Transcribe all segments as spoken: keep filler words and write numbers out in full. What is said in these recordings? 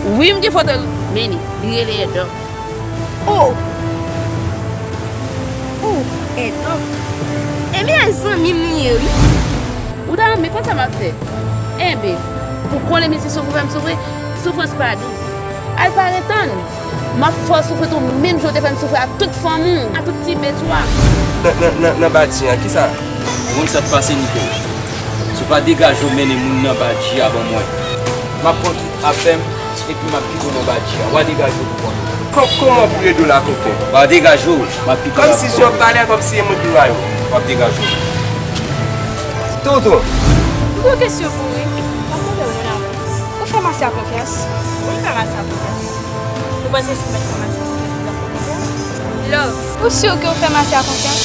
Wi, m gen foto l. Men li, li rele Edòk. Oh! Oh, Edòk. Ebyen, zanmi m li ye, wi. Ou ta renmen konn sa m ap fè? Enben, pou konnen mezi soufri fè m soufri, soufrans pa dous. Al pare tann. M ap fè w soufri tou menm jan w te fè m soufri ak tout fanmi w, ak tout ti bèt ou a. Nan, nan, nan, nan badji an, kisa? Ou konn sa k pase, Niko? Si w pa degaje w mennen moun nan badji a ban mwen, m ap pran tout afè m epi m ap kite w nan badji a. W a degaje w pou mwen. Kò-, kòman pou ede w la, tonton? W a degaje w, m ap kite w la. Kòmsi jan w pale a, kòmsi e mwen ki rayi w. W ap degaje w. Tonton. M gen yon kesyon pou ou, wi. M ap mande w, mon amour. Ou fè Masya konfyans? Wi, m fè Masya konfyans. Ou panse si m pa t fè Masya konfyans, li t ap fè konfyans? Love, ou si ke w fè Masya konfyans?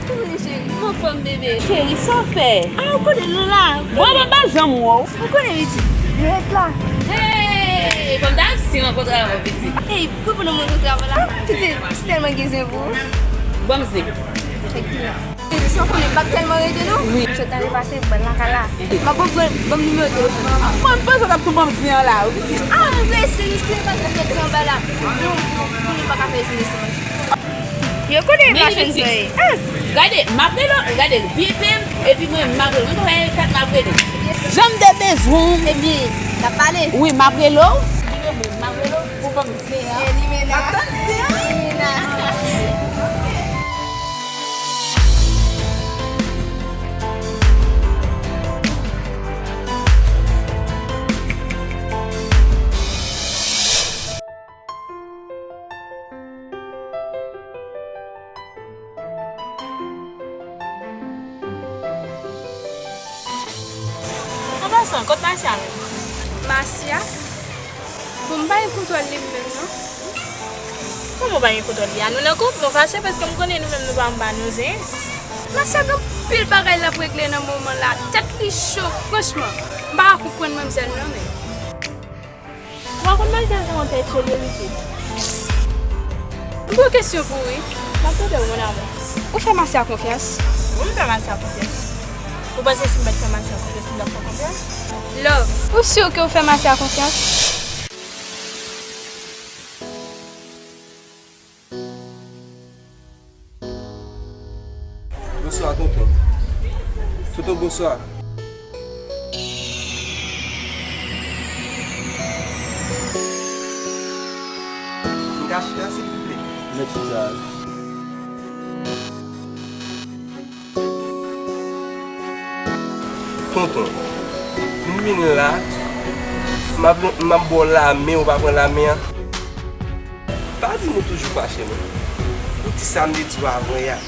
Konnen cheri, m anfòm bebe. Cheri, sa w fè? Ah, ou konnen nou la. Bon, mwen pa janm wè w. Ou konnen pitit, yo ret la. Hey, fòm ta si rankontre avè w pitit. Hey, pou pou nou rankontre avè w la. Pitit, si tèlman gen zen pou ou. Ban m zen. Fèk pi. Edisyon konnen m p ap tèlman rete non. Wi. Sot ane pase, ban lakay la. M ap ban, ban, ban m nimewo telefòn. Mwen panse w t ap tou ban m zen an la, wi pitit. Ah, mwen prese, misye pa t ap fè ti anba la. Pou nou, pou nou pa ka fè jounen san manje. Yo konnen machann zòrye. Ah! Gade, m ap rele w, gade, vye pem, epi mwen, m ap rele w. Mwen konn kat m ap rele w. Jan m te bezwen w. Ebyen, n ap pale. Wi, m ap rele w. Nimewo mwen, m ap rele w. Ou ban m zen an. E limena. M ap tann zen an. Limena. An pasan, kot Masya menm? Masya? Bon, m pa gen kontwòl li menm non. Kòman w pa gen kontwòl li a? Nou nan koup, nou fache paske m konnen nou menm nou pa anba nou zen. Masya gen anpil bagay l ap regle nan moman la. Tèt li cho, franchman. M pa ka konprann manmzèl non, men. Ou pa konn manzè gen yon tèt cho li, pitit. M gen yon kesyon pou ou, wi. M ap tande w, mon amour. Ou fè Masya konfyans? Wi, m fè Masya konfyans. Ou panse si m pa t fè Masya konfyans, li t ap fè konfyans? Love, ou si ke w fè Masya konfyans? Bonswa, tonton. Tonton, bonswa. M ka chita, silvouplè? Mèt chita. Tonton, m vin la, m ap, m ap ba w lamen, ou pa pran lamen an. Pa di nou toujou fache non. Ou di sa m te di w avan yè a.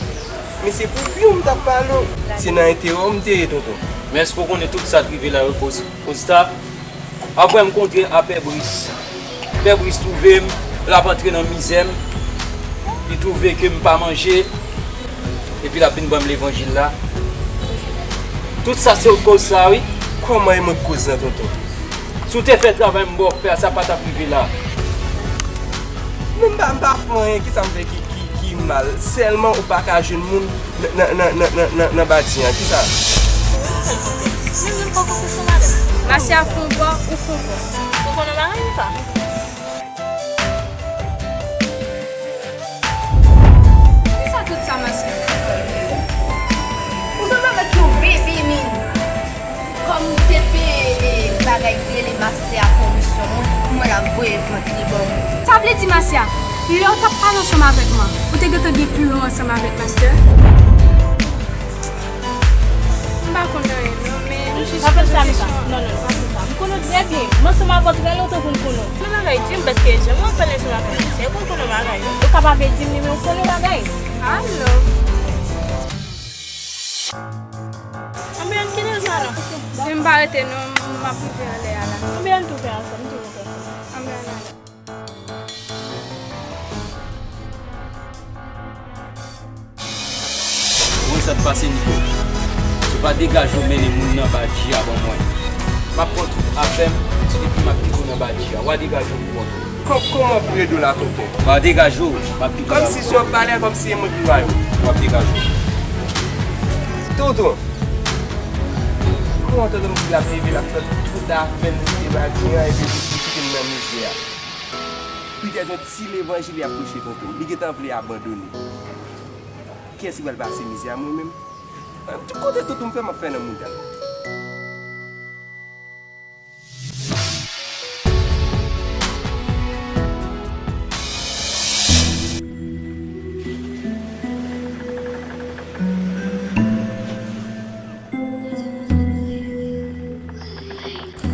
Men se pou byen w m t ap pale w. Se nan enterè w m te ye, tonton. Men èske w konnen tout sa k rive la yo koz, koz ta? Apre m kontre a Pè Bris. Pè Bris twouve m, l ap antre nan mizè m. Li twouve ke m pa manje. Epi l ap vin ban m levanjil la. Tout sa se w k koz sa, wi. Kòman e mwen k koz lan, tonton? Si w te fè travay m ba w fè a, sa pa t ap rive la. Men m pa, m pa fè anyen, kisa m fè ki, ki, ki mal? Sèlman ou pa ka jwenn moun nan, nan, nan badji an, kisa? Mwen menm poko fè sa, madanm. Masya fon bò, ou fon bò. Ou konnen bagay ou pa? Kisa tout sa Masya ap fè? Ou sanble avèk yon bebe, men. Kòm m te peye, e, bagay ki rele mastè a komisyon mwen, mwen l ap voye plant li ban mwen. Sa vle di, Masya, lè w t ap pale ansanm avèk mwen, ou te gentan gen plan ansanm avèk mastè? M pa konn anyen non, men m jis poze kesyon. Non, non, non, pa konn sa. M konnen w trè byen. M ansanm avè w trè lontan pou m konnen w. Tout bagay di m paske jan mwen ap pale ansanm avè w, se pou w konnen bagay yo. Ou ka pa vle di m li, men ou konnen bagay. Alo. Anben, ann kite sa non. M pa rete non, m ap rive anlè a la. Anben, ann tou fè ansanm, m tou fè ansanm. Anben, ann ale. Ou wè sa k pase, Niko? Ou pa degaje w mennen moun nan ba Dji a ban mwen. M ap pran tout afè m, epi m ap kite w nan ba Dji a. W a degaje w pou kont ou. Kò-, kòman pou ede w la, tonton? W a degaje w, m ap kite w nan ba Dji a. Kòmsi jan w pale a, kòmsi se mwen ki vwayo. W ap degaje w. Tonton, kòman tonton m di l ap leve, l ap pran tout afè l, li te ba Dji a, epi li kite m nan mizè a? Petèt yon ti levanjil y ap preche tonton. Li gentan vle abandone. Kiyès ki pral pase mizè a, mwen menm? Tout kote tonton m fè, m ap fè nan mouda.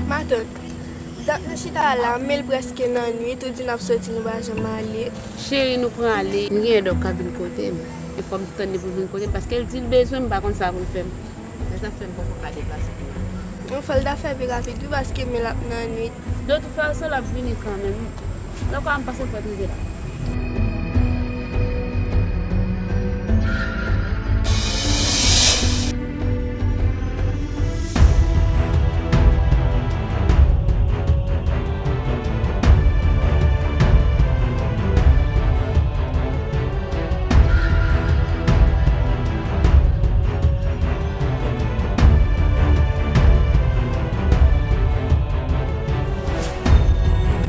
Matant, dat nou chita la, men l prèske nan nwit, ou di n ap soti, nou pa janm ale. Cheri, nou pran ale. M gen dòk k ap vin kote m. E fò m tann li pou l vin kote m, paske l di l bezwen m, m pa konn sa pou l fè m. Sa fè m poko ka deplase pou l. Bon, fò l ta fè pi rapid, wi, paske men l ap nan nwit. De tout fason, l ap vini kanmenm. Lè kwa m panse l pral rive la.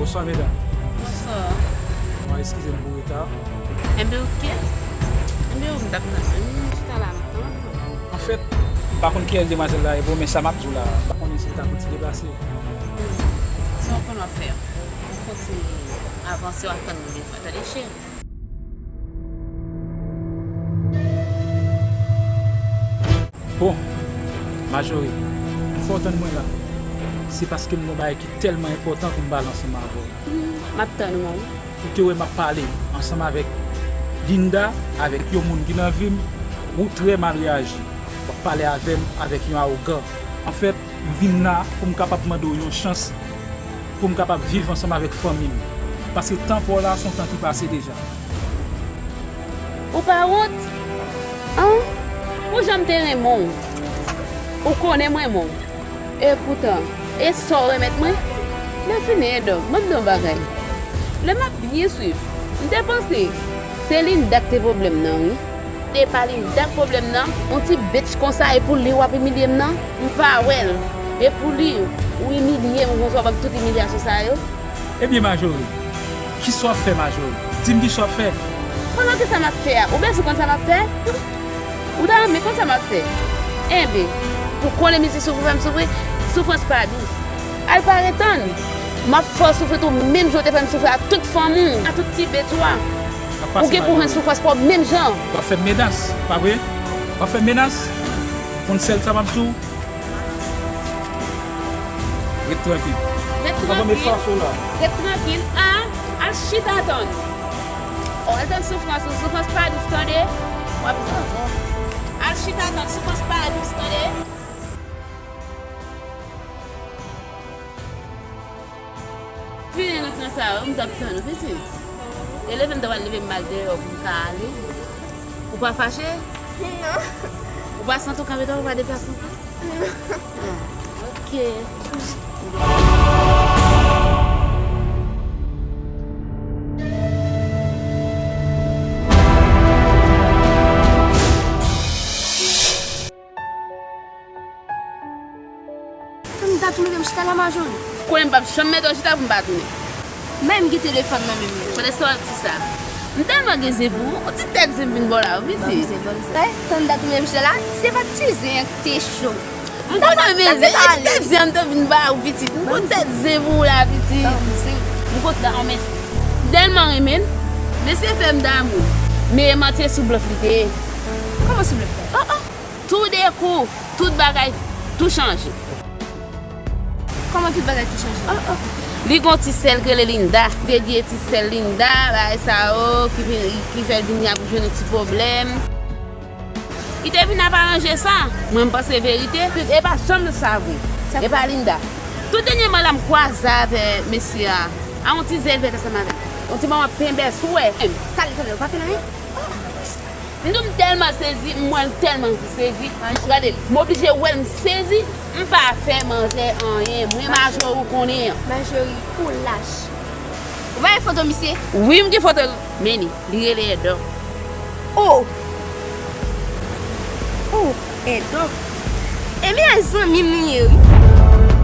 Bonswa, medam. Bonswa. Mwen eskize m pou reta. Enben, oke. Enben, ou m t ap tann. M chita la, m ap tann. Anfèt, m pa konn kiyès demwazèl la ye, bon, men sa m ap di w la, m pa konnen si l ta fouti deplase. Hmm. Sa w konn w ap fè. Ou kontinye avanse, w ap tann mwen defwa, tande, cheri? Bon, Majori, m fè w tann mwen la. Se paske m gen yon bagay ki tèlman enpòtan pou m pale ansanm avè w. M ap tann ou, manmi. Ou te wè m ap pale ansanm avèk Linda, avèk yon moun ki nan vi m, ou trè mal reyaji. W ap pale avè m avèk yon awogan. Anfèt, m vin la pou m kapab mande w yon chans pou m kapab viv ansanm avèk fanmi m. Paske tan pa w la, se yon tan ki pase deja. Ou pa wont? An? Pou jan m te renmen w. Ou konnen m renmen w. Epoutan, e sa w remèt mwen? Lè fini, Edòg, ban m di w yon bagay. Lè m ap byen swiv, m te panse se Linda k te pwoblèm nan, wi. E pa Linda k pwoblèm nan, yon ti bitch konsa, e pou li w ap imilye m nan? M pa wè l. E pou li, ou imilye m konsa, w ban m tout imilyasyon sa yo? Ebyen, Majori, kisa w ap fè, Majori? Di m kisa w ap fè. Konnen kisa m ap fè a? Ou bezwen konn sa m ap fè? Ou ta renmen konn sa m ap fè? Enben, pou konnen mizik soufri fè m soufri, soufrans pa dous. Al pare tann. M ap fè w soufri tou menm jan w te fè m soufri a tout fanmi w, a tout ti bèt ou a. Ou gen pou jwenn soufrans pa w menm jan. W ap fè m menas, pa vre? W ap fè m menas? Konn sèl sa m ap di w. Ret trankil. Ret trankil. Ret trankil. An, al chita tann. O, al tann soufrans ou, soufrans pa dous, tande. W ap zanzan. Al chita tann, soufrans pa dous, tande. Fini nan tan sa yo, m t ap tann ou, pitit. E leve m ta pral leve m al deyò pou m ka ale. Ou pa fache? Non. Ou pa santi w kanpe twa, ou pa deplase ankò? Non. Ah, oke. Tann m ta tounen, m chita la, Majori. Konnen m p ap janm mete w chita pou m pa tounen. Men m gen telefòn nan men m. Pandan se tan w ap di sa, m tèlman gen zen pou ou, yon ti tèt zen vin bò la, wi, pitit. Tann m ta tounen, m chita la, se pa ti zen an ki te cho. M ta, m ta, m ta tèt zen an m te vin ba ou, pitit. M gon tèt zen pou ou la, pitit. M kontan, mèsi. M tèlman renmen l. Mesye fè m damou. Men manti, sou blòf li te ye. Kòman sou blòf la? Oh, oh. Toudenkou, tout bagay, tou chanje. Kòman tout bagay tou chanje? Oh, oh. Li gon ti sè l k rele Linda. Li te di e ti sè l Linda, bagay sa yo, ki vin, ki fè l vin ap jwenn yon ti pwoblèm. Li te vin ap aranje sa. Mwen, m panse verite. E pa janm sa vre. Epa Linda. Tou dènyèman la m kwaze avè mesye a. A yon ti zèl vèt ansanm avè l. Yon ti manman penbè sou wè. Tande, tande, ou pa fè anyen? M di w m tèlman sezi, m wè l tèlman sezi. Gade, m oblije wè l m sezi, m pa fè manzè anyen. Mwen Majori ou konnen an. Majori, ou lach. Ou pa gen foto misye? Wi, m gen foto l. Men li, li rele Edò. Oh! Oh, Edò. Ebyen, zanmi m li ye, wi.